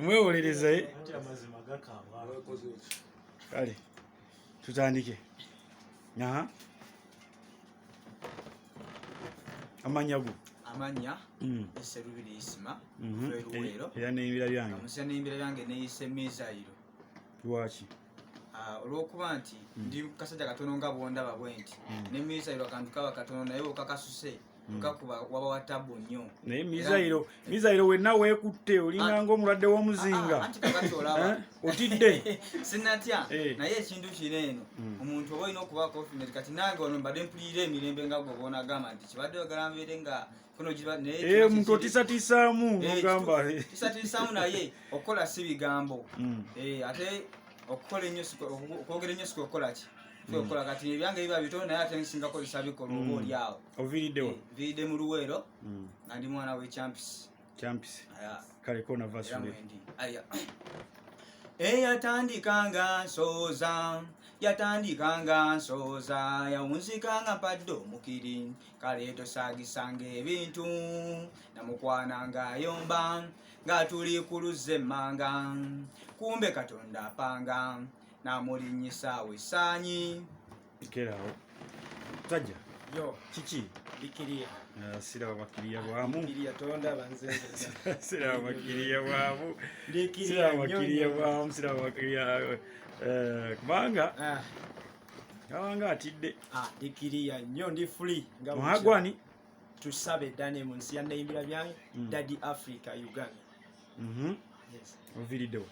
Mwewolereza eh? Kale tutandike. Aha. Amanya go. Amanya Serubiri Isima. Luweero. Era n'ebira byange. Amusa n'ebira byange neyise Mizayiro. Lwaki? Olw'okuba nti ndi kasajja katono nga bwondaba bwe nti ne mizayiro akantu kaba katono naye okakasuse okakuba waba wa tabu nnyo. Naye mizayiro wenna weekutte olinga ng'omulwadde w'omuzinga. Anti kakati olaba. Otidde. Sinatya naye ekintu kino eno omuntu oba olina okuba confident kati nange wano mbadde mpulira emirembe nga gwe boonagamba nti kibadde oyagala mbeere nga omuntu otisatisaamu nogamba tisatiisaamu naye okukola si bigambo ate okukola ennyo okwogera ennyo si kukola ki okukola kati ebyange biba bitono naye ate nsinga kozesa bikolwa oba oli awo. Oviiriddewa? Nviiridde mu Luweero nga ndi mwana w'e Champisi. Champisi. Kale kona vasule. Eyatandika nga nsooza, yatandika nga nsooza, yawunzika nga mpadde omukiri, kale tosaagisanga ebintu, namukwana ng'ayomba, nga tuli ku luzzi emmanga, kumbe Katonda apanga, namulinnyisaawo essaanyi. Keraawo. Sajja. Yo. Kiki? Bikiriya. Siraba bakiriya bwamu. Bikiriya tondaba nze. Siraba bakiriya bwamu. Bikiriya. Siraba bakiriya bwamu, siraba bakiriya. Kubanga abanga atidde. Bikiriya nnyo ndi free. Muhagwani. Tusabe Dane mu nsi ya Neimbira byange, Daddy Africa Uganda. Yes. Oviiridde wa?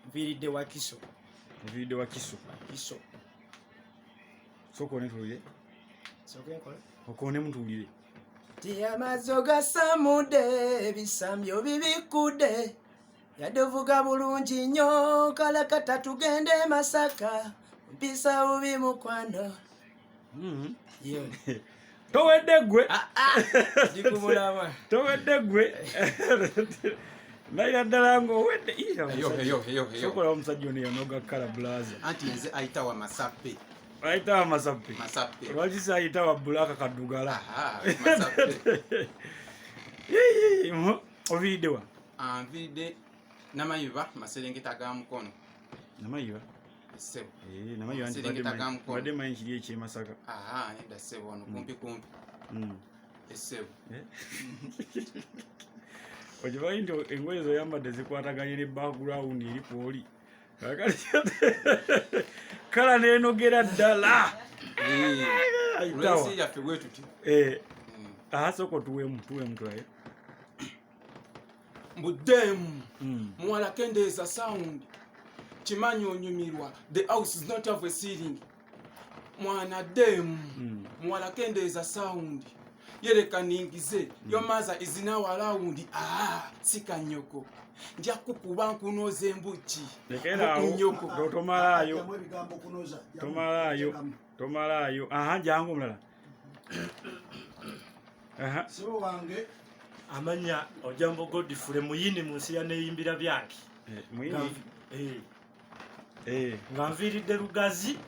Nviiridde Wakiso. Oviiridde Wakiso. Wakiso. Sooka onetulire. Sooka enkole. Okoone mutuulire. Ti amazzi gasamudde ebisambyo bibikudde yadde ovuga bulungi nnyo kalakata tugende Masaka mpisa bubi mukwano. Towedde ggwe. Ndikumulaba. Towedde ggwe. Naye ddala ng'owedde. Eyo. Sokola omusajja ono yanoga kala blaza. Anti nze ayitawa Masappe. Ayitawa Masappe. Masappe. Lwaki si ayitawa Bulaka Kaddugala? Masappe. Oviiridde wa? Nviiridde Namayiba, maserengeta ga Mukono. Namayiba? Ssebo. Namayiba nti Maserengeta ga Mukono. badde manyi kiri eky'e Masaka. Nedda ssebo, wano kumpi kumpi. Ssebo. Okimanyi nti engoye z'oyambadde zikwataganye ne background eri kw'oli. Kala n'enogera ddala. Olw'ensi yaffe bwe tuti. Sooka otuweemu tulabe. Mbuddemu. Muwala kendeeza sound. Kimanyi onyumirwa. The house is not have a ceiling. Mwana demu. Muwala kendeeza sound. Yereka ningize. Your mother is now around. Sika nnyoko. Nja kukuba nkunoza embuki. Lekeraawo. Tomalaayo. Tomalaayo. Jangu omulala. Sebo wange. Amanya Ojambo Godfrey muyini mu nsi ya Neyimbira byange. Muyini. Nga nviiridde Lugazi.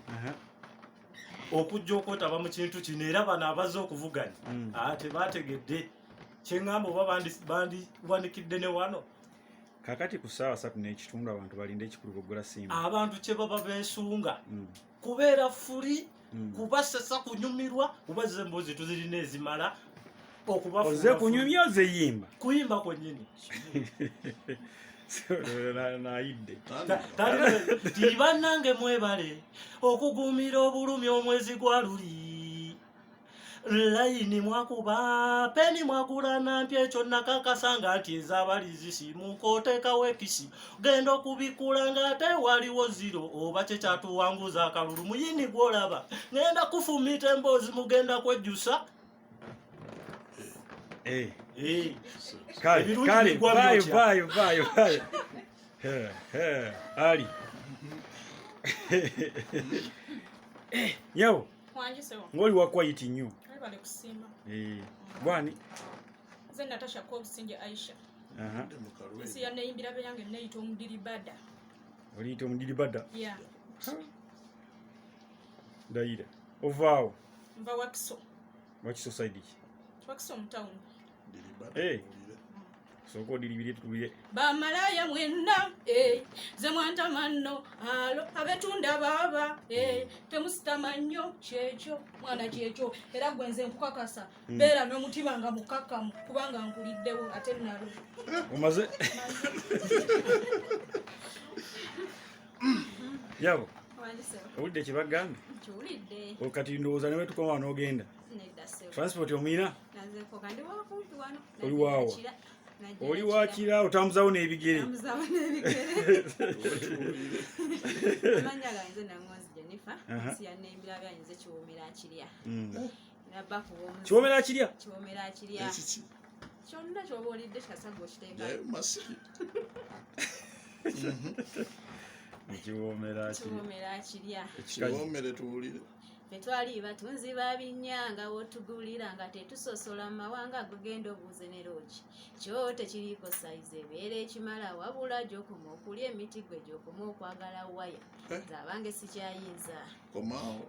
Okujja okwetaba mu kintu kino era bano abazze okuvuganya. Tebaategedde. Kye ŋŋamba oba bandiwanikidde ne wano. Kaakati ku ssaawa 3:15 abantu balinde ekikulu bw'oggula ssimu. Abantu kye baba beesunga. Kubeera free, kubasesa kunyumirwa, kuba zo emboozi tuzirina ezimala okubafuula Ozze kunyumya ozze yimba? Kuyimba kwennyini. Nayidde. Ti bannange mwebale okugumira obulumi omwezi gwa luli. Layini mwakuba peni mwagula nampya ekyo nakakasanga nti ez'abali zisiimuka oteekawo ekisi genda okubikula ng'ate waliwo ziro oba kye kyatuwanguza akalulu muyini gw'olaba ngenda kufumita emboozi mugenda kwejjusa. Kale, Ebirungi kale, bigwa vaayo, byokya. vaayo, vaayo, vaayo. Ali. Nyawo. Wangi ssebo. Ng'oli wa quiet nnyo. Webale kusiima. Gwani? Nze Natasha Kobusinge Aisha. Nsi ya Neyimbira byange neeyita omudiribada. Oliyita omudiribada? Yeah. Ndayira. Ovaawo? Nva Wakiso. Wakiso side ki? Wakiso mu town. Sooka odiribire tutulire. Bamalaya mwenna, ze mwantama nno, alo abetunda baaba, temusitama nnyo. Kyekyo mwana, kyekyo. Era gwe nze nkukakasa, beera n'omutima nga mukakkamu, kubanga nkuliddewo ate nalo. Omaze yabo, owulidde kyebagambye? Nkiwulidde. Kati ndowooza ne wetukoma wano ogenda. Nedda ssebo. Transport omuyina? Nazeeko kandi wakumpi wano. Oli waawa? Oli wakira otambuzawo n'ebigere? Tambuzawo n'ebigere. Amannya gange Nangonzi Jennifer. Nsi ya Nembira byanyize Kiwoomera Kirya. Nabba ku bw'omuzi. Kiwoomera Kirya? Kiwoomera Kirya. Ekiki? Kyonna ky'oba olidde kikasaga okiteeka. Naye masiki. Kiwoomera Kirya. Kiwoomera Kirya. Kiwoomere tuwulire. Ffe twali batunzi ba binnya nga wotugulira nga tetusosola mu mawanga gugenda obuuze ne loogi. Kyo tekiriiko sayizi ebeera ekimala, wabula gy'okoma okulya emiti gwe gy'okoma okwagala waya. Eh. Nze abange sikyayinza. Komaawo.